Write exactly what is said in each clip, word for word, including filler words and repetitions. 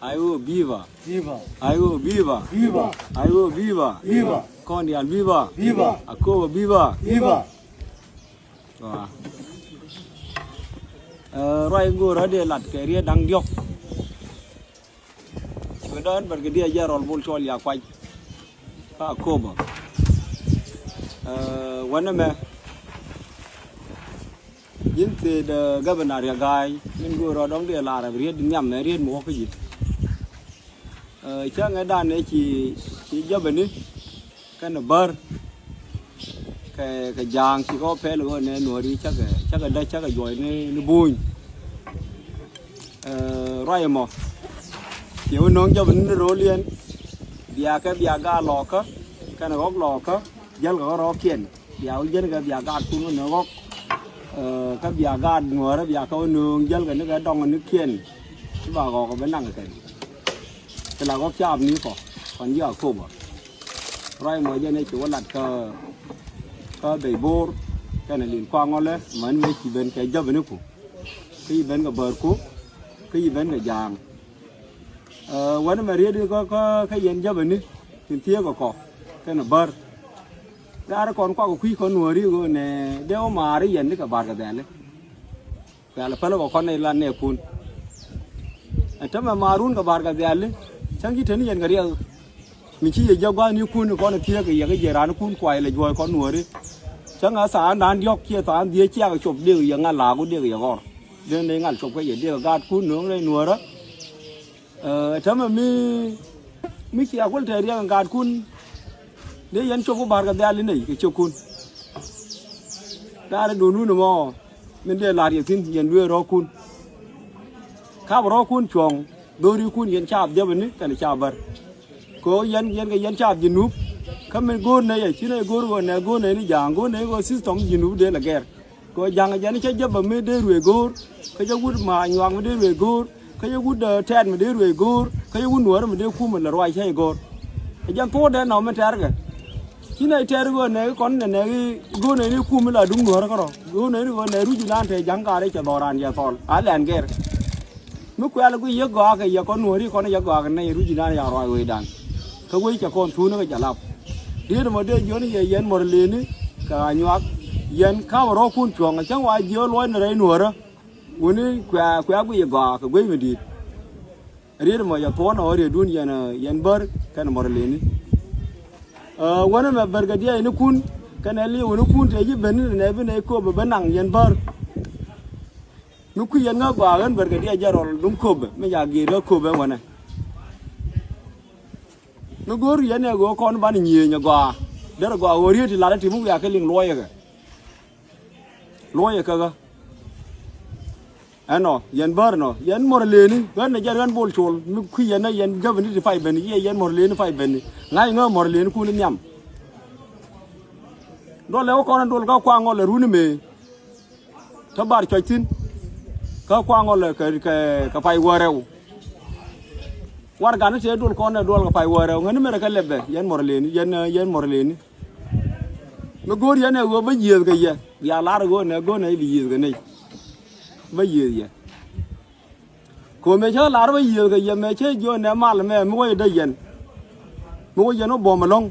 Aiwo biba. Biba. Aiwo biba. Biba. Aiwo biba. Biba. Kɔn diaal biba. Biba. Akobo biba. Biba. Wa. Ruac go̱o̱rä dee lat kɛ riet da̱ŋ diɔ̱k. Cuɛ dɔ̱ŋ Brigadier General Bol Col Yakuac. Ka Akobo. Wänɛ mɛ. Ji̱n thëëdä Governor Riek Gai min go̱o̱rä dɔ̱ŋ dee lar riet nhiam mɛ riet mi wä kä ji̱. Cäŋɛ dan ëë ci jäbäni kɛnɛ bär kɛ kɛ ja̱a̱ŋ ci kɔ pɛl ɣöö nɛ nuɔ̱ɔ̱ri cakɛ cakɛ däc cakɛ juɔc ni buny. Ruac ɛmɔ ci wä nööŋ jäbäni ni ro̱o̱liɛn. Biakɛ biak gaat lɔɔkä kɛnɛ ɣɔ̱k lɔɔkä. Jäl kɛ ɣä rɔɔkiɛn bia wä jiɛn kɛ bia gaatkun wä ni ɣɔk. Kä bia gaat nuäärä bia kɛ wä nööŋ jäl kɛ ni kɛ dɔŋ ni kiɛn. Ci ba ɣɔk bɛ naŋ kɛ ni ci la ɣɔk caap ni kɔ kɔn ji̱ Akobo. Ruac mɔ jɛn ɛ ci wä lat kä kä Bɛy Bo̱o̱r kɛnɛ Lil Kuaŋ Ŋɔlɛ män mëë ci ben kɛ jäbäniku. Kä ci ben kɛ bärku kä ci ben kɛ ja̱a̱ŋ. Wänɛ mɛ riet kä kä kä yɛn jäbäni tin thieek kɛ kɔ kɛnɛ bär. Gaari kɔn kuak kui̱ kɔn nuɔ̱ɔ̱ri ɣöö nɛ dee wä maari yɛn ni kɛ ba̱r kɛ dhɛli. Kɛɛl päl kɛ kɔn nɛ ilan nɛɛkun. Ɛn tämɛ maarun kɛ ba̱r kɛ dhɛli cäŋ ci teni yɛn kɛ riɛk. Mi ci yɛ jɛ gua̱thnikun kɔn thieek kɛ yɛ kɛ jiɛ ranikun kuay lɛ juɔ̱ɔ̱c kɔn nuɔ̱ɔ̱ri. Cäŋ a thaandan diɔ̱k ciɛ thaan dhieec ciakɛ cop dee kɛ yɛ ŋa̱l la̱a̱ku dee kɛ yɛ ɣɔr. Dee nɛ ŋa̱l cop kä yɛ dee kɛ gaatkun nööŋ rɛy nuɔ̱ɔ̱rä. Ɛ tämɛ mi mi cia kuäl tɛɛr yɛn gaatkun. Dee yɛn cop ku ba̱r kɛ dhial inɛy kɛ ciekun. Da̱rɛ duundun ɛmɔ min dee la̱r yɛ thi̱n yɛn duee rɔ̱ɔ̱kun. Kapɛ rɔ̱ɔ̱kun cuɔ̱ɔ̱ŋ dho̱rikun yɛn caap jäbäni kɛnɛ caap bär. Kɛ ɣöö yɛn yɛn kɛ yɛn caap Jinub. Kä min go̱o̱r nɛy ɛ ci nɛy go̱o̱r ɣöö nɛ go̱o̱r nɛy ni ja̱a̱ŋ go̱o̱r nɛy ɣöö system Jinub dee lɛ gɛr. Kɛ ɣöö ja̱ŋ jɛn cä jäp bä mi dee ruëë go̱o̱r kä cä wut ma nyuak mi dee ruëë go̱o̱r kä cä wut tɛɛt mi dee ruëë go̱o̱r kä cä wut nuäärä mi dee kum mi lɛ ruac cä go̱o̱r. Ɛ jɛn thuɔ̱ɔ̱dɛ nɔ mi tɛ̈rkɛ. Ci nɛy tɛ̈r ɣöö nɛ kɔn nɛ nɛ go̱o̱r nɛ ni kum mi la duŋ nuäärä kärɔ go̱o̱r nɛ ni ɣöö nɛ ruc inan te ja̱ŋ kaarɛ cɛ dhɔran jɛ thɔl a lɛn gɛr. Mi kuɛl guic yek gɔaa kɛ yɛ kɔn nuɔ̱ɔ̱ri kɔn yɛ gɔaa kɛ nɛy ruc inan ya ruac wecdan. Kä wec cɛ kɔn thuuni kɛ jalap. Riet mɔ dee jiɔni yɛ yɛn mɔr leni kɛ anyuak. Yɛn ka̱mɛ rɔ̱ɔ̱kun cuɔ̱ŋ cäŋ wa jiɛ luɔc ni rɛy nuɔ̱ɔ̱rä. Wuni kuɛ kuɛ guic yɛ gɔaa kɛ guic mi di̱i̱t. Riet mɔ yɛ thuɔ̱ɔ̱n ɔ rietdun yɛn yɛn bär kɛn mɔr leni. Wänɛ mɛ bär kɛ diɛɛc ni kun kɛn ɛ li̱w ni kun tëë ji̱ ben ni nɛ bi nɛ kop bɛ naŋ yɛn bär. Mi kui̱ yɛn ŋä gɔaa ɣän bär kɛ diɛ jɛ rɔl dum köpɛ mi ca gi̱i̱r kä köpɛ wänɛ. Mi go̱o̱r yɛn ɛ ɣöö kɔn ban nyiëëny ɛ gɔaa derɛ gɔaa ɣöö riet ti lat ɛ ti mi wiaa kɛ liŋ luɔyɛ kɛ. Luɔyɛ kɛ ɣä. Ɛnɔ yɛn bär nɔ yɛn mɔr leni ɣän ɛ jɛ ɣän bol col mi kui̱ yɛn ɛ yɛn gäbäni ti pay beni yɛ yɛn mɔr leni pay beni. Ŋa̱c ŋä mɔr leni kun nhiam. Duɔl ɛ wä kɔn ɛ dol kä kuaŋ ɣɔl ɛ runi mëë. Tä bar cuɔc thi̱n kä kuaŋ ɣɔl kɛ kɛ kɛ pay wärɛw. Warɛgani tëë duɔl kɔn ɛ duɔl kɛ pay wärɛw ŋäni merɛ kɛ lɛpɛ yɛn mɔr leni yɛn yɛn mɔr leni. Mi go̱o̱r yɛn ɛ ɣöö bä yiëëth kɛ yɛ bia lar ɣöö nɛ go̱o̱r nɛ bi yiëëth kɛ nɛy. Bä yiëëth yɛ. Kɛ ɣöö mëë cä lar bä yiëëth kɛ yɛ mëë cä jiɔn nɛ mal mɛ mi wä yɛ dee yɛn. Mi wä yɛn wä buɔ̱m ɛlɔ̱ŋ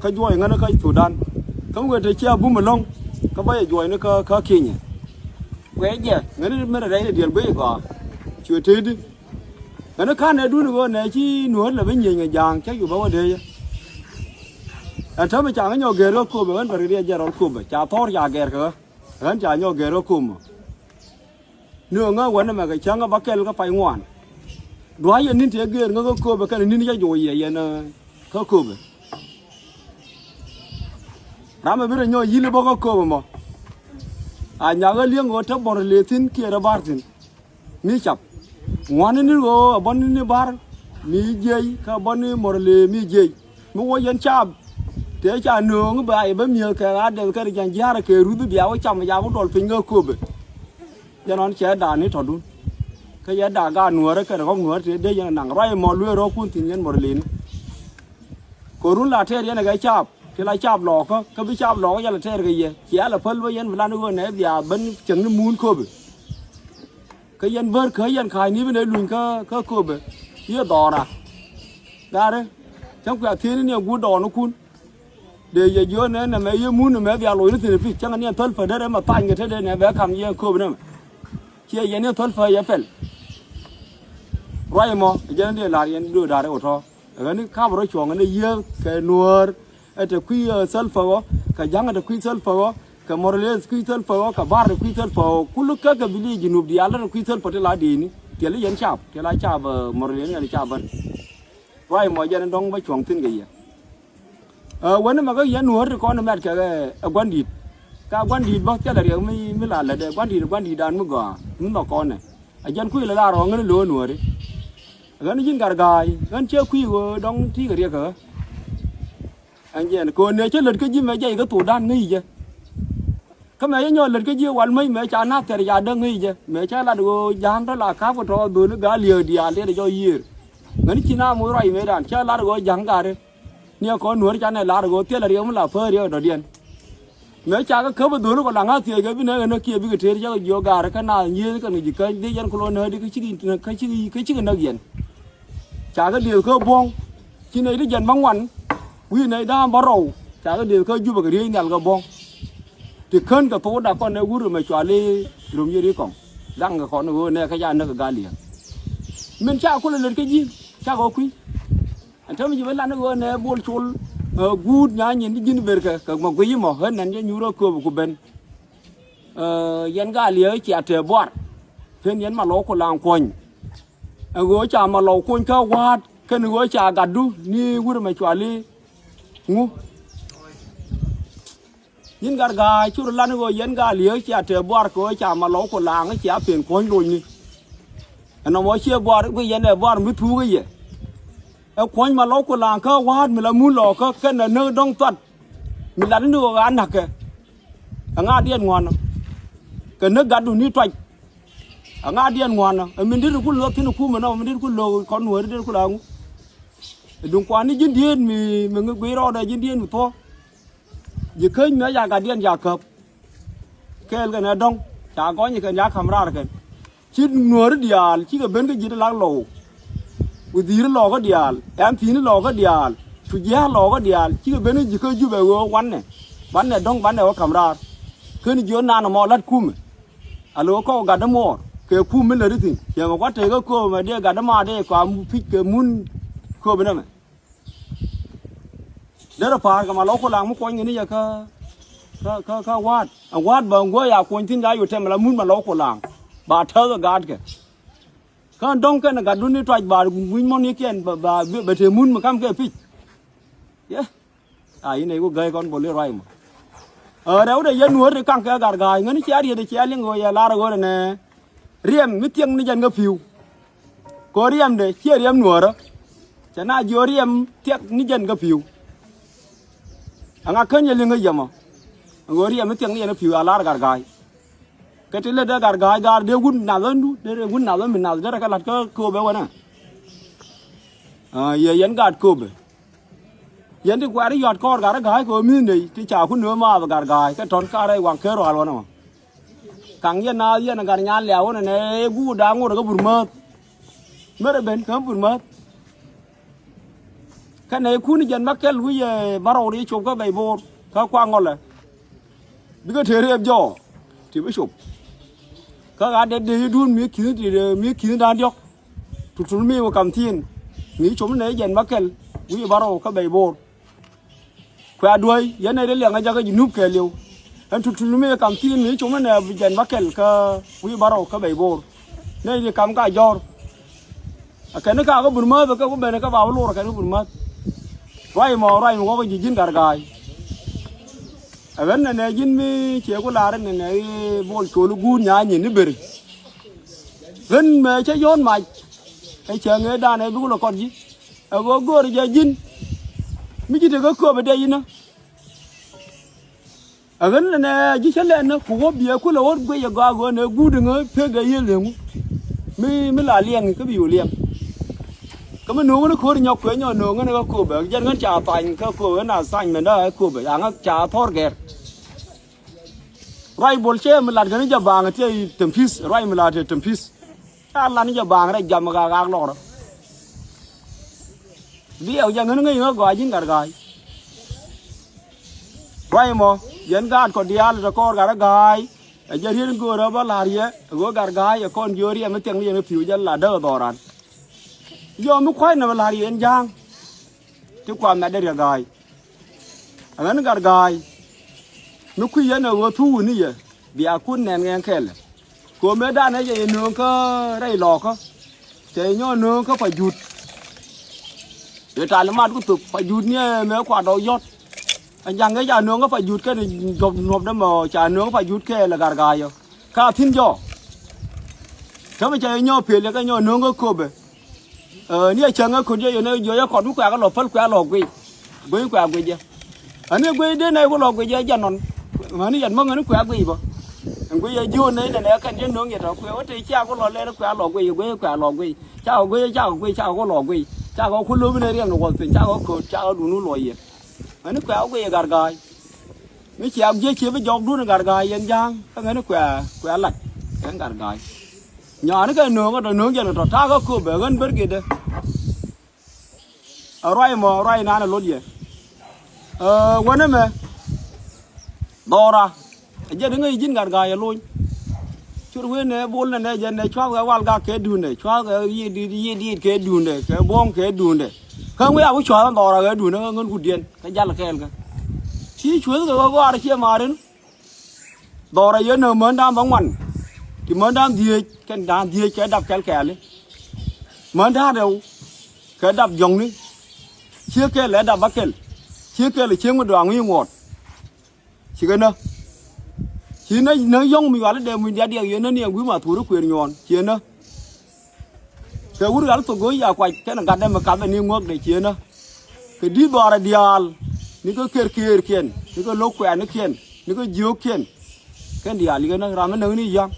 kä juɔc ŋäni kä Thudan. Kä mi wä te cia bum ɛlɔ̱ŋ kä bä yɛ juɔcni kä kä Kenya. Kuɛ jɛ ŋäni mi rɛ rɛy rɛ diɛl guic gɔaa. Cuɛ tëëdi ŋäni ka̱n ɛ duni ɣöö nɛ ci nuäär lɛ bi nyieny kɛ ja̱a̱ŋ cä cu bä wä dee yɛ. Ɛn täämɛ ca ŋä nyɔk gɛɛr kä köpɛ ɣän bɛ ri riɛc jɛ rɔl köpɛ ca thɔɔr ca gɛɛr kɛ ɣä. Ɣän ca nyɔk gɛɛr kä kömä. Ni ɣä ŋä wänɛ mɛ kɛ cäŋ ɣä bä kɛl kä pay ŋuan. Dua̱c yɛ ni̱n tëë gëër ŋä kä köpɛ kɛnɛ ni̱n cä joc yɛ yɛn kä köpɛ. Ram ɛ bi rɛ nyɔk yi̱l i̱ bä kä köpɛ mɔ. A nyak ɣä li̱eŋ ɣöö te bɔr lëë thi̱n kiɛ rɛ ba̱r thi̱n. Mi cap ŋuani ni ɣöö ɛ bä ni ni ba̱r mi jiɛc kä bä ni mɔr lëë mi jiɛc. Mi wä yɛn caap tëë ca nööŋ bɛ a yɛ bä mi̱eth kɛ ɣa̱a̱t dɛth kɛn jɛn jia̱a̱rä kɛ ruth bia wä cam bia wä dɔl piny kä köpɛ. Jɛn ɣän cɛ da̱a̱n ni tɔ̱dun. Kä yɛ da̱a̱ gaat nuäärä kɛn ɣɔ̱k nuäärä tëë dee yɛn naŋ ruac mɔ luee rɔ̱ɔ̱kun thi̱n yɛn mɔr lëëni. Kɛ run la tɛɛr yɛn ɛ kɛ caap ti la caap lɔɔkä kä bi caap lɔɔkä yɛn la tɛɛr kɛ yɛ cia la päl bä yɛn bi lan i̱ ɣöö nɛ bia ben cieŋni muun köpɛ. Kä yɛn bär kä yɛn ka̱a̱cni bi nɛ luny kä kä köpɛ. Yɛ dhɔra. Gari. Cäŋ kuɛ thieni ni ɛ guut dɔɔnikun. Dee yɛ jiö nɛ nɛ mɛ yɛ mun nɛ mɛ bia loc ni thi̱n pi̱c cäŋ ni ɛ thäl pä derɛ mɛ thany kɛ te dee nɛ bɛ kam yɛ kööp nɛ mɛ. Ciɛ yɛn ni ɛ thäl pä yɛ pɛl. Ruac mɔ jɛn dee lar yɛn do̱o̱ da̱r ɛ wä tɔ̱. Ɛ ɣän ni kap rɔ cuɔ̱ŋ ni yɛ kɛ nuäär. Ɛ te kui̱ ɛ thäl pä ɣɔ kɛ ja̱ŋ ɛ te kui̱ thäl pä ɣɔ. Kɛ Mɔrleth kui̱ thäl pä ɣɔ̱, kɛ Bar kui̱ thäl pä ɣɔ̱, kulu kä kɛ bi li̱i̱ Junub diaal ɛ kui̱ thäl pä ti la di̱i̱ni. Tiɛli yɛn cap, tiɛla cap, eh, Mɔrleth yɛn cap bän. Ruac mɔ jɛn dɔ̱ŋ bä cuɔ̱ŋ thi̱n kɛ yɛ. Eh, wäni mɛ kä yɛn nuäär ti kɔn mɛt kɛ, eh, ɛ gua̱ndi̱t. Ka gua̱ndi̱t bä thilɛ riɛk mi, mi la lät ɛ gua̱ndi̱t, gua̱ndi̱t dan mi gɔaa, mi nhɔk kɔn ɛ. Ɛ jɛn kui̱ lɛ la rɔɔŋ ɣän lo̱o̱ nuääri. Ɣän ji̱n Garga̱a̱y, ɣän cɛ kui̱ ɣöö dɔ̱ŋ ti kɛ riɛk kɛ ɣä. Ɛn jɛn kɛ ɣöö nɛ cä lät kä ji̱ mɛ jɛy kä thokdan ŋäc jɛ. Kä mɛ cä nyɔk lät kä ji̱ wal mäc mɛ ca nath thɛr ca däk ŋäc jɛ. Mɛ cä lat ɣöö ja̱a̱ŋ tɔ̱ la ka̱p kɛ tɔ̱ dhöl i̱ ga̱a̱l liääk diaal tëë jɔk yiëër. Ŋäni ci na moc ruac mëëdan cä lat ɣöö ja̱a̱ŋ ga̱a̱ri. Ni ɛ kɔn nuäär canɛ lar ɣöö thilɛ riɛk mi la päär riɛk ɛ dɔ̱diɛn. Mëë ca kɛ käp ɛ dhöl kɔ laŋ a thiec kɛ bi nɛ ɣän ɛ kiɛ bikɛ teer cä kɛ jiök gaar kä naath nyieth kɛn kɛ ji̱ käny dee yɛn kɛ lo̱n nääk di kä cikɛ, kä cikɛ, kä cikɛ näk yɛn. Ca kɛ lieth kä buɔ̱ŋ ci nɛy ti jɛn bä ŋuan wi̱i̱ nɛy da̱a̱m bä rɔw. Ca kɛ lieth kä Jubɛ kɛ riey nhial kɛ buɔ̱ŋ. Ti kän kɛ thokda kɔn ɛ wur ɛmɛ cuali rom yeri kɔŋ. Da̱ŋ kɛ kɔn ɛ ɣöö nɛ kä ca näk kɛ gal lieth. Min ca kulɛ lät kä ji̱ ca kɛ kui̱. Ɛn täämɛ ji̱ ben lan i̱ ɣöö nɛ Bol Col, ɛ, guut nya̱a̱ nyin ti ji̱n ber kɛ, kɛ mɔ guic imɔ, ɣän nɛn jɛ nyuur ɛ kööp ku ben. Ɛ, yɛn gaa liɛɛk cia tɛɛ buar. Pen yɛn Malɔw ku laŋ kuɔ̱ny. Ɛ ɣöö ca Malɔw kuɔ̱ny kä wa̱a̱t, kɛn ɣöö ca gatdu ni wur ɛmɛ cuali ŋu. Nyin Garga̱a̱y cur lan i̱ ɣöö yɛn gaa liɛɛk cia tɛɛ buar kɛ ɣöö ca Malɔw ku laŋ cia pen kuɔ̱ny lonyni. Ɛnɔmɔ ciɛ buar, guic yɛn ɛ buar mi thuuk i̱ yɛ. Ɛ kuɔ̱ny Malɔw ku laŋ kä wa̱a̱t mi la mun lɔɔkä kɛn ɛ näk dɔ̱ŋ thuat. Mi lat ni ɣöö ɣaa na̱kɛ. Ɛ ŋa̱a̱diɛn ŋuanɔ. Kɛ näk gatdu ni tuac. Ɛ ŋa̱a̱diɛn ŋuanɔ. Ɛ min dit ku lo̱k thi̱n kumɛ nɔ, min dit ku lo̱k kɔn nuääri dit ku la ŋu. Ɛ duŋ kuan ni ji̱n dieen mi, mi ŋi guic rɔɔdɛ ji̱n dieen mi thuɔ̱k. Ji̱ käny mi a ca gatdiɛn ca käp. Kɛɛl kɛn ɛ dɔ̱ŋ ca gɔny kɛn ca ka̱m raar kɛn. Ci nuääri diaal cikɛ ben kä ji̱ ti lak Lɔw. Wi̱dhi̱i̱ri Lɔw kä diaal, ɛm thi̱i̱ni Lɔw kä diaal, cu jia̱a̱k Lɔw kä diaal cikɛ ben kä ji̱ kä Jubɛ ɣöö wanɛ. Banɛ dɔ̱ŋ banɛ wä ka̱m raar. Ken ji̱ ɣän naan ɛmɔ la̱t kumɛ. A lo̱ kɔk gat dämuɔɔr kɛ kum mi lät ithin ciɛ mɛ kuat tëë kä kööbä mɛ dee gat dämaar dee kɔam pi̱c kɛ mun kööbä nɛmɛ. Derɛ pa̱a̱r kɛ Malɔw ku laŋ mi kuɔny kɛ ni yɛ kä, kä, kä, kä wa̱a̱t. Ɛn wa̱a̱t bä ŋuä ya kuɔny thi̱n ca yot tɛmɛ la mun Malɔw ku laŋ. Ba täth ɛ gaatkɛ. Kä dɔ̱ŋ kɛn ɛ gatdun ni tuac ba wi̱ny mɔnikiɛn ba, ba, bɛ te mun mi ka̱m kɛ pi̱c. Yɛ. A yin ɛ ku gäi kɔn bol i̱ ruac mɔ. Ɛ rɛw dee yɛn nuɔ̱ɔ̱r ti kaŋ kɛ Garga̱a̱y ŋäni cia riet cia liŋ ɣöö yɛ lar ɣöö nɛ. Riɛm mi thiɛŋ ni jɛn kä pi̱w. Kɛ ɣöö riɛmdɛ ciɛ riɛm nuäärä. Cɛ na jiö riɛm thiɛk ni jɛn kä pi̱w. Aŋa kän yɛ liŋ kä yɛmɔ. Ɣöö riɛm mi thiɛk ni jɛn kä pi̱w a lar Garga̱a̱y. Kɛ ti lät dee Garga̱a̱y gaar dee wut nath ɣändu dee wut nath ɣän mi nath derɛ kɛ la̱t kä kööbɛ wänä. Aa, yɛ yɛn gaat kööbɛ. Yɛn ti kuɛɛr i̱ yɔ̱a̱t kɔɔr Garga̱a̱y kɛ ɣöö mi̱th ney ti ca kun nööm maath Garga̱a̱y kɛ tɔ̱n karɛ waŋ ker ruaal wänä mɔ. Kaŋ yɛn naath yɛn ɛ gat nyan liaw wänä nɛ ɛ guut da̱a̱ ŋot ɛ kä Burmääth. Mɛrɛ ben kä Burmääth. Kɛnɛ ikun jɛn bä kɛl wi̱c ɛ bärɔw ri cop kä Bɛy Bo̱o̱r kä Kuaŋ Ŋɔlɛ. Bikɛ te riɛp jɔɔ ti bi cop. Kä ɣa̱t dee dee idun mi ki̱n ti mi ki̱n da̱a̱n diɔ̱k. Tutul mi wä kam thi̱n mi cop ni nɛ jɛn bä kɛl wi̱c ɛ bärɔw kä Bɛy Bo̱o̱r. Kuɛ aduäc yɛn nɛy ti liɛŋ ɛ jakä Junub kɛɛliw. Ɛn tutul mi kam thi̱n mi com ni nɛ bi jɛn bä kɛl kä wi̱i̱ bärɔw kä Bɛy Bo̱o̱r. Nɛy ti kam ka jɔ̱ɔ̱r. Ɛ kɛn ni ka kä Burmääth ɛ kɛ ku ben ɛ kɛ ba wä lor ɛ kɛn kä Burmääth. Ruac mɔ ruac mɔ wä kä ji̱ ji̱n Garga̱a̱y. Ɛ ɣän nɛ nɛ ji̱n mi ciɛ ku la̱r nɛ nɛ i̱ Bol Col i̱ guut nya̱a̱ nyin i̱ ber. Ɣän mɛ cä yɔ̱ɔ̱n mac. Ɛ cä ŋee danɛ bi ku lɔ kɔt ji̱. Ɛ ɣöö göörä jɛ ji̱n mi ji̱ tekä kööbä dee yinä. Ɛ ɣän nɛ nɛ ji̱ cä lɛn nä ku wä biɛ kulɛ ɣöt guic ɛ gɔaa ɣöö nɛ guut ɛ ŋä pek ɛ yiëë li̱eŋ. Mi, mi la liɛŋ kä bi wä liɛŋ. Kä mi no̱o̱ŋ ni ko̱r nyɔk kuɛ nyɔk no̱o̱ŋ ni kä kööbä jɛn ɣän ca thany kä kööbä ɣän a thany mɛn dee kä kööbä a ŋä ca thɔr gɛr. Ruac Bol cɛ mi lat kɛn jɛ baaŋ tiɛ i̱ tɛmpis ruac mi lat tiɛ tɛmpis. Ca lan jɛ baaŋ rɛy jam ɣaak ɣaak lɔrä. Biɛw jɛ ŋän ŋäc ŋä gɔaa ji̱n Gat Ga̱a̱y. Ruac ɛmɔ, yɛn gaat kɔ diaal tɛ kɔɔr Gat Ga̱a̱y. Ɛ jɛ riet in göörä bä la̱r yɛ ɛ ɣöö Gat Ga̱a̱y ɛ kɔn jiöör yɛ mi thiɛŋ ni yɛn ɛ pi̱w jɛ la däk ɛ dhɔran. Yɔ mi kua̱c nɛmɛ la̱r yɛ ɛn ja̱a̱ŋ. Ti kua mɛt dee riɛ Ga̱a̱y. Ɛ ɣän Gat Ga̱a̱y. Mi kui̱ yɛn ɛ ɣöö thuuk wuni yɛ bia kun nɛn ŋɛn kɛl. Kɛ ɣöö mëë danɛ jɛ yɛ nööŋ kä rɛy lɔɔkä. Cɛ yɛ nyɔk nööŋ kä pa juut. Yɛ talimat ku thop pa juut ni ɛ mëë kua dɔw yɔt. Ɛ ja̱ŋ kɛ ca nööŋ kä pa juut kɛn jɔp nuɔpdä mɛ ɔ ca nööŋ kä pa juut kɛɛl ɛ Gat Ga̱a̱y ɔ. Ka thi̱n jɔɔ. Kä mi ca yɛ nyɔk pel yɛ kɛ nyɔk nööŋ kä köpɛ. Ni a cäŋ ɛ kut jɛ yɛn ɛ jiɔc ɛ kɔt mi kuɛ kɛ lɔ päl kuɛ lɔ guic. Guic kuɛ guic jɛ. Ani guic dee nɛy ku lɔ guic jɛ jɛ nɔn. Mäni yɛn mäŋ ni kuɛ guic bä. Ɛn guic jɛ jiöön nɛy nɛnɛ kɛn jɛ nöŋ yɛ tɔ kuɛ wä te cia ku lɔ lɛr kuɛ lɔ guic guic kuɛ lɔ guic. Ca kɛ guic ca kɛ guic ca kɛ ku lɔ guic. Ca kɛ ku lo̱p ni riɛŋ ni wuɔth piny ca kɛ ko̱t ca kɛ dun wä luɔc yɛ. Mäni kuɛ wä guic yɛ Gat Ga̱a̱y. Mi cia jiɛ cie bi jɔk dun Gat Ga̱a̱y yɛn ja̱a̱ŋ kä ŋäni kuɛ kuɛ lat. Kɛn Gat Ga̱a̱y. Nyaani kɛ nööŋä tɔ nööŋ jɛn tɔ ta̱a̱ kä köp bɛ ɣän bär gitdä. Ɛ ruac mɔ ruac naan ɛ lot yɛ. Ɛ wänä mɛ. Dhɔra. Ɛ jɛn iŋä i̱ ji̱n Gat Ga̱a̱y ɛ lony. Cur wen ɛ bol nɛ nɛ jɛn ɛ cua̱th kɛ wal gak kɛ duundɛ cua̱th kɛ yiëë diit yiëë diit kɛ duundɛ kɛ buɔ̱ŋ kɛ duundɛ. Kä ŋui̱ a wi̱c cua̱th ɛn dhɔra kɛ duundɛ kä ŋän kutdiɛn kɛ jal kɛɛl kä. Ci cueth kɛ ɣöö gɔaar ciɛ marin. Dhɔrɛ yɛn ɛ män da̱a̱m bä ŋuan. Ti män da̱a̱m dhieec kɛn da̱a̱m dhieec kɛ dap kɛl kɛɛli. Män da̱a̱m rɛw kɛ dap jɔ̱ŋni. Ciek kɛl ɛ dap bä kɛl. Ciek kɛl ɛ ciek mi dɔaŋ wi̱i̱ ŋuɔɔt. Cikɛ nä. Ci nä nä yɔ̱ŋ mi yuali dee muc diaat diɛk yɛn nä ni ɛ wi̱i̱ ma thuuri kuëër nyuɔɔn ciɛ nä. Kɛ wur ɣal thok go̱o̱c ya kuac kɛn gatdɛ mi kathɛ ni ŋuäkdɛ ciënä. Kɛ di̱t dhɔaarɛ diaal ni kä ker keerkiɛn ni kä lo̱k kuɛɛnikiɛn ni kä jiöökiɛn. Kɛn diaal yikɛ näk ram mi näk ni ya̱ŋ.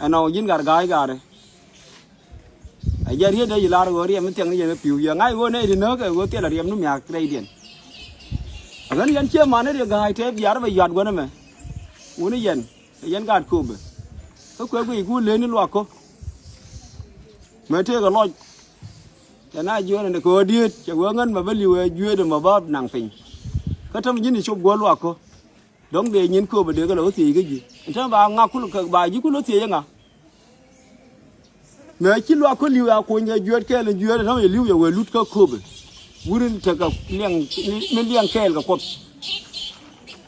Ɛnɔ ji̱n gat ga̱a̱c gaarɛ. Ɛ jɛ riet dee yi lar ɣöö riɛm mi thiɛŋ ni yɛn ɛ pi̱w yɛ ŋa̱c ɣöö nɛy ti näk ɛ ɣöö thilɛ riɛm ni mia̱a̱k rɛydiɛn. Ɛ ɣän yɛn cië man ni riɛk ga̱a̱c tëë biaar bɛ yuat guäär ɛmɛ. Wuni yɛn. Ɛ yɛn gaat kööbɛ. Kä kuɛ guic ku lëëni luakä. Mëë tëëkɛ lɔc. Cɛ na jiöönɛ ni kɛ ɣöö dieet cɛ wee ŋän mɛ bä li̱w ɛ jueet ɛmɔ bä naŋ piny. Kä täm ji̱n i̱ cop guäär luakä. Dɔ̱ŋ dee nyin kööbɛ dee kɛ lɔ wä thiec kä ji̱ ɛn täämɛ ba ŋa kul kɛ ba ji̱ kul wä thiec ɛ ŋa. Mëë ci luakä li̱w a kuny kɛ jueet kɛɛl in jueet ɛ täämɛ jɛ li̱w yɛ wee lut kä kööbɛ. Wur in tekɛ liɛŋ mi liɛŋ kɛɛl kɛ kuɔth.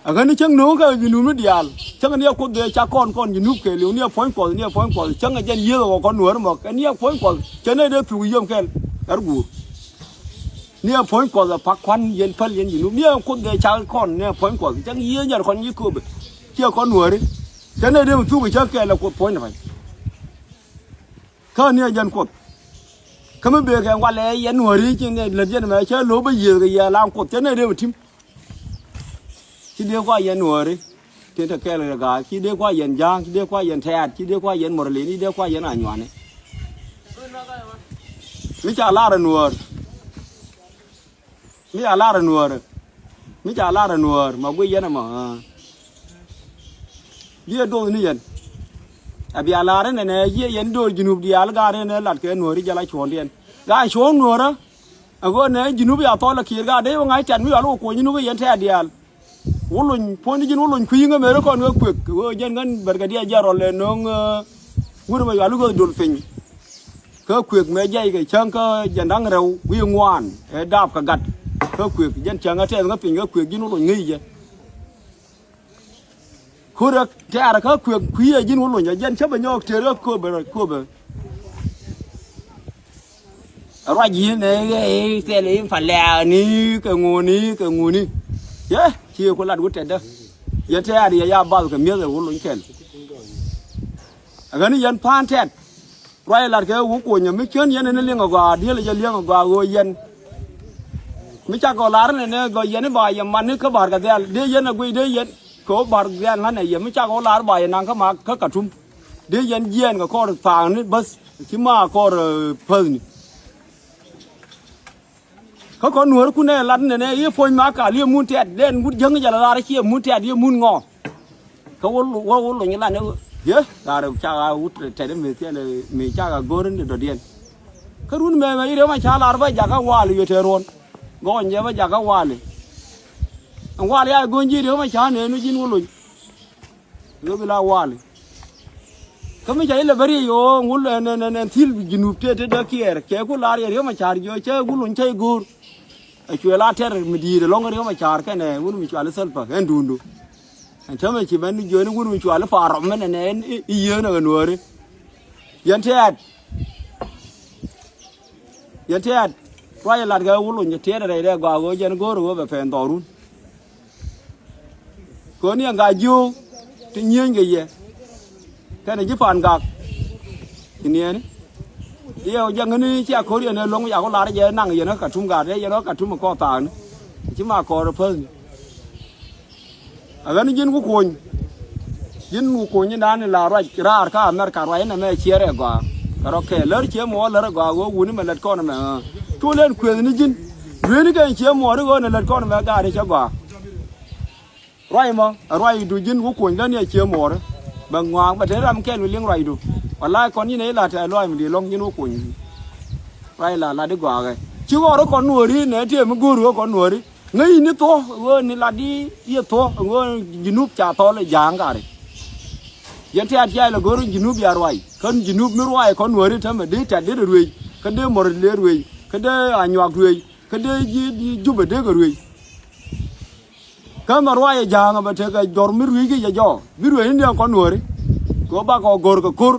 Ɛ ɣän ni cäŋ no̱o̱ŋ kɛ Junub ni diaal cäŋ ni ɛ kuoth dee cak kɔn kɔn Junub kɛɛliw ni ɛ puɔ̱ny kuɔth ni ɛ puɔ̱ny kuɔth cäŋ ɛ jɛn yiëëk ɛ ɣɔk kɔn nuäär mɔ kɛ ni ɛ puɔ̱ny kuɔth cɛ nɛy dee thuk yiem kɛl. Ɣär guur ni ɛ puɔ̱ny kuɔth ɛ pak kuan yɛn päl yɛn Junub ni ɛ kuoth dee cak kɔn ni ɛ puɔ̱ny kuɔth cäŋ yiëëk nyɛr kɔn yi kööbɛ. Ciɛ kɔn nuääri cɛ nɛy dee mi thuk cä kɛɛl ɛ kuoth puɔ̱ny ni pa̱ny. Kä ni ɛ jɛn kuoth. Kä mi bëë kɛ walɛ yɛn nuääri ci ni lät yɛn mɛ cä lo̱p bä yiëëk kɛ yɛ laŋ kuoth cɛ nɛy dee mi ti̱m. Ci dee kua yɛn nuääri tin te kɛɛl kɛ ga̱a̱c ci dee kua yɛn ja̱a̱ŋ ci dee kua yɛn tɛ̈ɛ̈t ci dee kua yɛn murlin ci dee kua yɛn anyuani. Mi ca lar ɛ nuäär. Mi ca lar ɛ nuäär. Mi ca lar ɛ nuäär ma guic yɛn ɛmɔ. Biɛ doth ni yɛn. A bia lar inɛnɛ yiëë yɛn do̱r Junub diaal gaat inɛnɛ lat kɛ nuääri jɛ la cuɔ̱ɔ̱ŋdiɛn. Gaat cuɔ̱ɔ̱ŋ nuäärä. Ɛ ɣöö nɛ Junub ya thɔl ɛ kiɛɛr gaat dee wä ŋa̱c tɛ̈t mi yɔal wä kuɔny Junub i̱ yɛn tɛ̈ɛ̈t diaal. Wä lony puɔ̱ny ji̱n wä lony kui̱ ŋämɛ rɛ kɔn ɣä kuek ɣöö jɛn ŋän bɛrkɛ diaal jɛ rɔl ɛ nöŋ. Wur mɛ yɔal wä ɣöth dol piny. Kä kuek mɛ jiɛc kɛ cäŋ kä jɛn da̱ŋ rɛw wi̱i̱ ŋuan ɛ daap kɛ gat. Kä kuek jɛn cäŋ ɛ tɛth ŋä piny kä kuek ji̱n wä lony ŋäc jɛ. Kurɛ tɛɛr kä kuek kui̱ ɛ ji̱n wä lony ɛ jɛn cä bɛ nyɔɔk tëër kä kööbɛ kööbɛ. Ruac ji̱n ɛ ɣɛ ɛ thɛl ɛ in palɛɛni kɛ ŋuni kɛ ŋuni. Yɛ ci ku lat wä tɛtdä. Yɛ tɛɛr yɛ ya bath kɛ mi̱eth ɛ wä lony kɛl. Ɛ ɣän yɛn pa̱a̱n tɛt. Ruac lat kɛ wä kuɔnyɛ mi cän yɛn ɛn liɛŋ agɔaa diël jɛ liɛŋ agɔaa ɣöö yɛn. Mi cakɔ lar nɛnɛ gɔ yɛn i̱ ba yɛ man ni kä Ba̱r Gadhial dee yɛn aguic dee yɛn kɛ wä Ba̱r Gadhial ŋa̱n ɛ yɛ mi cakɔ lar ba yɛ naŋ kä ma kä Katum. Dee yɛn jiɛɛn kɛ kɔr thaakni bäth ci ma kɔr päthni. Kä kɔn nuäärikun ɛ lat nɛnɛ i̱ puɔ̱ny ma kal i̱ mun tɛt dɛn wut jäŋ jɛ la lar i̱ ciɛ mun tɛt i̱ mun ŋɔ. Kä wä wä wä lony ilan i̱ yee lar cak a wut tɛt i̱ mi thiɛl mi cak a go̱r in dɔ̱diɛn. Kä run mɛmɛ i̱ Riek Machar lar bä jakä wali yɛ te ruɔ̱n. Gɔny jɛ bä jakä wali. Ɛn wali a go̱ny ji̱ Riek Machar nɛɛnu ji̱n wä lony. Ɣöö bi la wali. Kä mi ca ilɛ bä riɛc ɣöö ŋul ɛn, ɛn, ɛn, ɛn thil Junub te te däk kiɛɛr. Cɛ ku lar yɛ Riek Machar jiɔ cä wä lony cä i̱ go̱o̱r. Ɛ cuɛ la tɛr mi di̱i̱t ɛlɔ̱ŋ Riek Machar kɛnɛ wun mi cuali Salva ɛn duundu. Ɛn tämɛ ci mɛn jiɔni wun mi cuali Parɔm mɛn ɛnɛ ɛn i̱, i̱ yieen ɛ Nuääri. Yɛn tɛɛt. Yɛn tɛɛt. Ruac ɛ lat kɛ wul wun cɛ tiɛɛt ɛ rɛy rɛɛ gɔaa ɣöö jɛn go̱o̱r ɣöö bɛ pɛn dhɔrun. Kɛ ɣöö ni ɛn ka jiöök ti nyieenykɛ yɛ. Kɛnɛ ji̱ Pan Gak. Ci niɛɛni. Iɛ wä jɛ ŋäni cia ko̱r yɛn ɛ lo̱ŋ yak wä lar jɛ naŋ yɛn kä Katum gaat ɛ yɛn kä Katum ɛ kɔɔk thaakni. Ci ma kɔɔr ɛ päthni. A ɣän ji̱n ku kuɔny. Ji̱n ku kuɔny ji̱n da̱a̱n in la ruac raar kä America ruac in ɛmɛ ciɛɛr ɛ gɔaa. Kɛ rɔ kɛ lär ciɛ muɔɔr lär ɛ gɔaa ɣöö wuni mɛ lät kɔn ɛmɛ ɣä. Cu lɛn kuëthni ji̱n. Dueeni kɛn ciɛ muɔɔr i̱ ɣöö nɛ lät kɔn ɛmɛ gaat i̱ cä gɔaa. Ruac mɔ ɛ ruac i̱ du ji̱n ku kuɔny län yɛ cië muɔɔri. Bɛ ŋuaak bɛ te ram kɛn wi̱i̱ liŋ ruacdu. Walaay kɔn nyin ɛ i̱ la tɛ̈ luaac mi di̱i̱t lɔ̱ŋ nyin wä kuɔny. Ruac la la di gɔaakɛ ci ɣɔr ɛ kɔn nuɔɔri nɛ tëë mi go̱o̱r ɣä kɔn nuɔɔri. Ŋäc i̱ ni thuɔ̱k ɣöö ni la di yɛ thuɔ̱k ɣöö Junub ca thɔl ɛ ja̱a̱ŋ kari. Yɛn tɛ̈t ca ilɛ go̱o̱r Junub ya ruac kän Junub mi ruac ɛ kɔn nuɔɔri tämɛ dee tɛ̈t dee ruec kä dee mɔr dee ruec kä dee anyuak ruec kä dee ji̱ Jubɛ dee kɛ ruec. Kä mɛ ruac ɛ ja̱a̱ŋ ɛ bɛ tekɛ jɔr mi rui̱c ki jɛ jɔɔ bi rui̱c ni diɛn kɔn nuɔ̱ɔ̱ri. Kɛ ɣöö bakɔ go̱r kɛ ko̱r.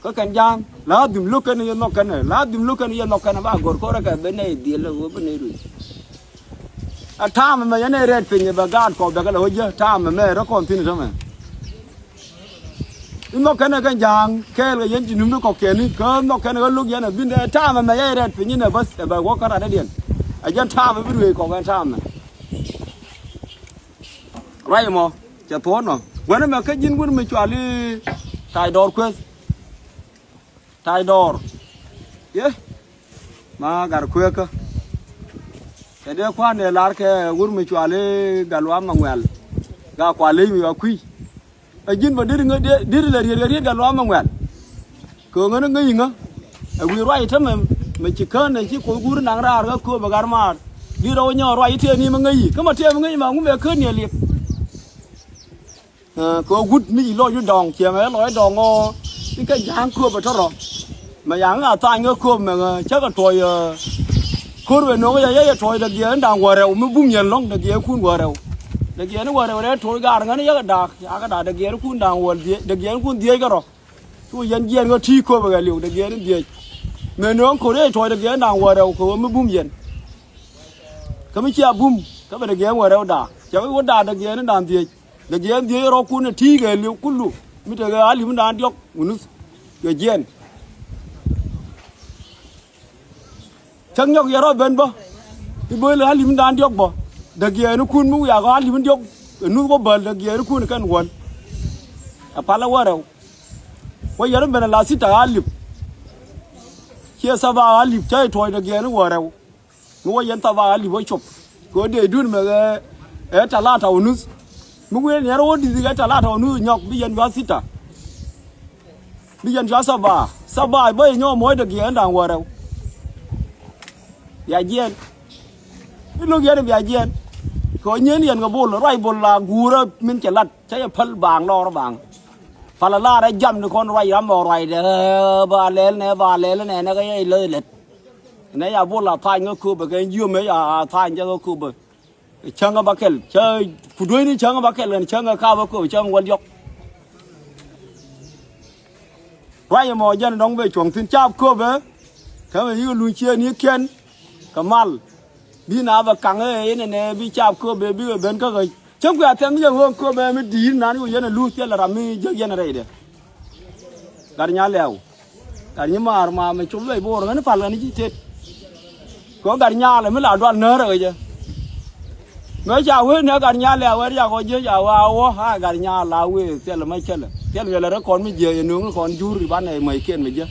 Kä kɛn ja̱a̱ŋ la dhim lo̱k kɛn yɛ nhɔk kɛn la dhim lo̱k kɛn yɛ nhɔk kɛn ba go̱r ko̱r ɛ kɛ ben nɛy dhiel ɛ ɣöö ben nɛy rui̱c. Ɛ ta̱a̱m ɛmɛ yɛn ɛ rɛɛt piny ɛ bɛ gaat kɔ bɛ kɛ lɛ ɣöö ji̱ ta̱a̱m ɛmɛ rɔ kɔn thi̱n ɛ tämɛ. I̱ nhɔk kɛn ɛ kɛn ja̱a̱ŋ kɛɛl kɛ yɛn ti num ti kɔ̱kiɛni kä nhɔk kɛn ɛ ɣä lo̱k yɛn ɛ bin ɛ ta̱a̱m ɛmɛ yɛn ɛ rɛɛt piny inɛ bäth ɛ bɛ wä kä rat dädiɛn. Ɛ jɛn ta̱a̱m ɛ bi ruëëc kɔk ɛn ta̱a̱m ɛ. Ruac ɛmɔ cɛ thuɔ̱ɔ̱n nɔ guäni mɛ kä ji̱n wut mi cuali ta̱a̱c dɔɔr kueth. Ta̱a̱c dɔɔr. Ye ma gar kueekä. Kɛ dee kua̱n ëë lar kɛ wur mi cuali Gatluak Maŋuɛl. Ga kual ley mi ɣä kui̱. Ɛ ji̱n bä deri ŋä deri lɛ riet kɛ riet Gatluak Maŋuɛl. Kɛ ɣöö ŋäni ŋäc iŋä. Ɛ wi̱i̱ ruac i̱ tämɛ mɛ ci kään ɛ ci Kuoth guur naŋ raar kä kööp ɛ gat maar. Bi rɔw nyɔɔk ruac i̱ tëë ni mi ŋäc i̱ kä ma tëë mi ŋäc i̱ ma ŋumɛ kään ni ɛ liep. Kɛ wut mi ci lɔc ni dɔŋ ciɛ mɛ lɔc dɔŋ ɔ. Ikä ja̱a̱ŋ kööp ɛ tɔrɔ mɛ ya̱ŋ a tha̱a̱ny kä kööp mɛ cä kɛ tuɔc. Ko̱r wee no̱o̱ŋ yɛ yɛ tuɔc dɛ giɛɛn da̱ŋ wä rɛw mi bum yɛn lɔ̱ŋ dɛ giɛɛn kun wä rɛw. Dɛ giɛɛn wä rɛw rɛ tuɔc gaar ŋän yɛ kɛ da̱a̱k ya̱ kɛ da̱a̱k dɛ giɛɛn kun da̱ŋ wä dhiec dɛ giɛɛn kun dhiec kärɔ. Cu yɛn jiɛɛn kä ti̱i̱ kööp ɛ kɛ liw dɛ giɛɛn dhiec. Mɛ no̱o̱ŋ ko̱r yɛ tuɔc dɛ giɛɛn da̱ŋ wä rɛw kɛ wä mi bum yɛn. Kä mi cia bum kä bɛ dɛ giɛɛn wä rɛw da̱a̱k cɛ wä da̱a̱k dɛ giɛɛn da̱ŋ dhiec. Dɛ giɛɛn dhiec rɔɔkun ɛ ti̱i̱ kɛ liw kulu mi tekɛ alimdan diɔ̱k wä nuth. Kɛ jiɛɛn cäŋ nyɔk yɛ rɔ ben bä. I̱ bä ilɛ alimdan diɔ̱k bä dɛ giɛɛn ikun mi wiak alim diɔ̱k. Ɛ nuth wä bäl dɛ giɛɛn ikun kɛn wäl. Ɛ palä wä rɛw. Wä yɛn ben ɛ la thita alip. Ciɛ thaba alip cä i̱ tuɔɔc dɛ giɛɛn i̱ wä rɛw. Mi wä yɛn thaba alip wä cop kɛ wä dee dun mɛ ɛ talata wä nuth. Mi wee niɛr wä dithi kɛ talata wä nuth nyɔk bi yɛn cua thita. Bi yɛn cua thaba thaba bä yɛ nyɔk muɔcdɛ giɛɛn da̱ŋ wä rɛw. Bia jiɛɛn. Bi lo̱k yɛn bia jiɛɛn. Kɛ wä nyieen yɛn kɛ bol ruac bol la guurä min cɛ lat cä yɛ päl baaŋ lɔɔr baaŋ. Pal a lar ɛ jam ni kɔn ruac ram ɔ ruacdɛ ba lɛl nɛ ba lɛl nɛ nɛ kɛ yɛ lät lät. Nɛ ya bol a tha̱a̱ny kä köpɛ kɛ jiömɛ ya tha̱a̱ny cä kä köpɛ. Cäŋ kä ba kɛl cä ku dueeni cäŋ kä ba kɛl kɛn cäŋ kä kap kä köpɛ cäŋ wäl diɔ̱k. Ruac ɛmɔ jɛn dɔ̱ŋ bɛ cuɔ̱ŋ thi̱n cap köpɛ. Kä mɛ yikɛ luny ciëënikiɛn kɛ mal. Bi na bɛ kaŋ ɛ inɛnɛ bi cap kööbɛ bikɛ ben kä ɣäc. Cäŋ kuɛ a thɛm mi jɛ ɣööŋ kööbɛ mi di̱i̱t nan ku yɛn ɛ luth thilɛ ram mi jäk yɛn ɛ rɛydɛ. Gat nya lɛw. Gat nyi maar ma mɛ cop bɛ bo̱o̱r ɣän pal ɣän ci tet. Kɛ gat nya lɛ mi la dual näär ɛ ɣäcä. Mɛ ca wee nɛ gat nya lɛw ɛ riak ɔ jiec a wee a wä a gat nya la wee thilɛ mɛ cälɛ. Thilɛ yɛlɛ rɛ kɔn mi jiɛc ɛ nööŋ kɔn jur ibanɛ mɔc kiɛn mɛ jiɛ.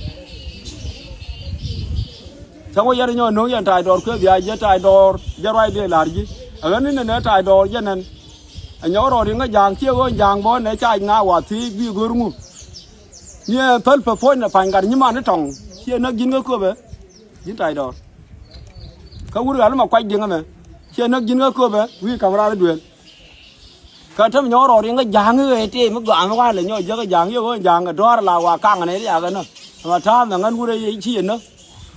Cä wä yɛn nyɔ no̱o̱ŋ yɛn ta̱a̱c dɔɔr kueth bia jiɛ ta̱a̱c dɔɔr jɛ ruac dee la̱r ji̱. Ɛ ɣän ni nɛn ɛ ta̱a̱c dɔɔr jɛ nɛn. Ɛ nyɔk rɔɔd in ŋä ja̱a̱ŋ ciɛ ɣöö ja̱a̱ŋ bä nɛ ca ŋa̱a̱k wa thiec bi go̱r ŋu. Ni ɛ päl pɛ puɔ̱ny nɛ pa̱ny gat nyiman ni tɔŋ ciɛ näk ji̱n kä köpɛ. Ji̱n ta̱y dɔɔr. Kä wur ɣal ma kuac diŋ ɛmɛ. Ciɛ näk ji̱n kä köpɛ wi̱i̱ ka̱m raar i̱ duel. Kä täm nyɔk rɔɔd riŋ kä ja̱a̱ŋ i̱ ɣee tëë mi gɔaa mi wa̱a̱ lɛ nyɔk jäk kä ja̱a̱ŋ i̱ ɣöö ja̱a̱ŋ kɛ dɔ̱a̱r la wa kaŋ nɛ riaak ɛnä. Ɛmɛ ta̱a̱ mɛ ŋän wur ɛ ci yɛn nä.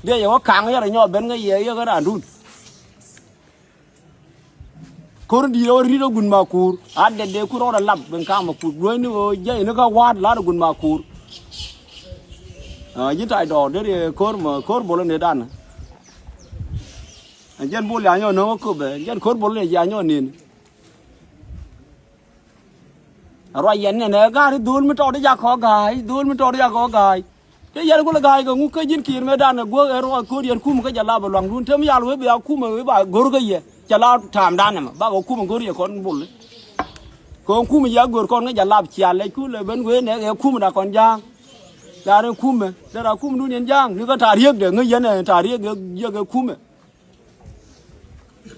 Dee yɛ wä kaŋ yɛr ɛ nyɔk ben kä yɛ yɛ kä raandun. Ko̱r di̱i̱t ɣä ri̱t ɣä gun ma kuur a dɛt dee kur ɣä rɔ lap ben ka̱a̱m ma kuur luɔ̱nyni ɣöö jɛyni kä wa̱a̱t la̱r gun ma kuur. Ji̱n ta̱c dɔɔr dee riɛ ko̱r ma ko̱r bolä ni danä. Ɛn jɛn bol ya nyɔk no̱o̱ŋ ɣä köpɛ ɛn jɛn ko̱r bolä ni ya nyɔk nin. Ruac yɛn nɛnɛ ga̱a̱r i̱ dho̱o̱l mi tɔɔt i̱ jak kɔk ga̱a̱c, dho̱o̱l mi tɔɔt i̱ jak kɔk ga̱a̱c. Te yɛn kulɛ ga̱a̱c kɛ ŋuk kä ji̱n ki̱i̱r mëë danɛ guäk ɛ ruac ko̱r yɛn kumä kä jɛ lap ɛ lua̱ŋdun. Te mi yal wee bia kumä wee ba go̱r kä yɛ. Cɛ la ta̱a̱m danɛ mɛ bakɛ kumä go̱r yɛ kɔn bol. Kɛ ɣän kumä yɛ go̱r kɔn kä jɛ lap cia lɛc kulɛ ben wee nɛ kɛ kumä da kɔn ja̱a̱ŋ. Ya̱r in kumä dee ra kumdun yɛn ja̱a̱ŋ ni kä ta̱a̱ riekdɛ ŋäc yɛn ɛ ta̱a̱ riek yɛ kɛ kumä.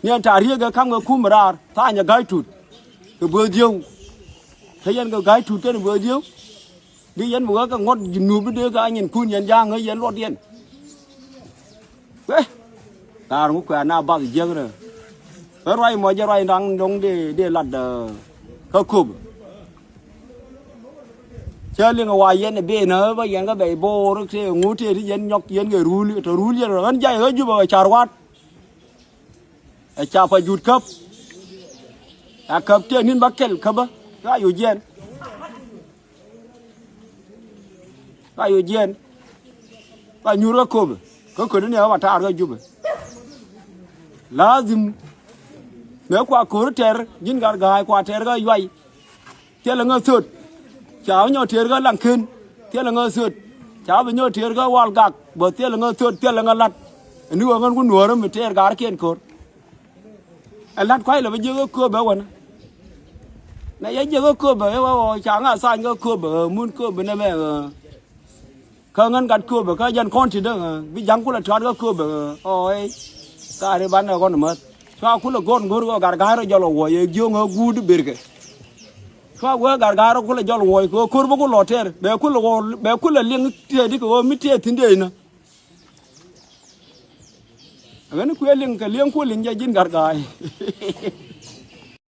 Ni ɛn ta̱a̱ riek ɛ ka̱m kɛ kum raar tha̱a̱ny ɛ ga̱a̱c tut kɛ bööth dieu. Kä yɛn kɛ ga̱a̱c tut kɛn bööth dieu. Di yɛn bi wee kɛ ŋuɔ̱t ji̱ nup bi dee kɛ anyinkun yɛn ja̱a̱ŋ ɛ yɛn luɔt yɛn. Kuɛ raar ŋu kuɛ na bath jiäk rɛ. Kä ruac mɔ jɛ ruac da̱ŋ dɔ̱ŋ dee dee lat kä köp. Cä liŋ ɛ wa yɛn ɛ ben ɛ bä yɛn kä bɛy bo̱o̱r tëë ŋu tëë ti yɛn nyɔk yɛn kɛ rul tɔ rul yɛn rɔ ɣän jay ɣä jupä kɛ car wa̱a̱t. Ɛ ca pa jut käp. Ɛ käp tëë ni̱n bä kɛl käpä ka yo̱c yɛn. Ka yo̱c yɛn. Ka nyuur kä köpɛ kä köni ni ɣä ma taar kä jupä. La̱a̱dhim mëë kua ko̱ri tɛr ji̱n gat ga̱a̱c kua tɛr kä yuay. Thilɛ ŋä thöt. Ca bi nyɔk tëër kä Laŋken. Thilɛ ŋä thöt. Ca bi nyɔk tëër kä Wal Gak bä thilɛ ŋä thöt thilɛ ŋä la̱t. Ɛn ni ɣä ŋän ku nuäärä mi tëër gaarkiɛn ko̱r. Ɛ la̱t kua̱c lɛ bä jiäk kä kööbä wänä. Nɛ yɛ jiäk kä kööbä ɛ wä ɣɔɔ ca ŋa thany kä kööbä ɛ mun kööbä nɛmɛ ɛ. Kä ŋän gat kööbä kä jɛn kɔn ti däŋ ɛ bi ja̱ŋ kulɛ tɔ̱a̱t kä kööbä ɛ ɔɔy. Kaari banɛ ɣɔn mäth cua kulɛ go̱r go̱r ɣöö gat ga̱a̱c rɔ jɔl ɛ wuɔ̱c ɛ jiöŋ ɛ guut berkɛ. Cua wee gat ga̱a̱c rɔ kulɛ jɔl wuɔ̱c kɛ ɣöö ko̱r bä ku lɔ tɛr bɛ kulɛ ɣɔɔ bɛ kulɛ liŋ tëëdi kɛ ɣöö mi tëë thi̱n dee inä. Ɛ ɣän kuëë liŋ kɛ liŋ ku liŋ jɛ ji̱n gat ga̱a̱c.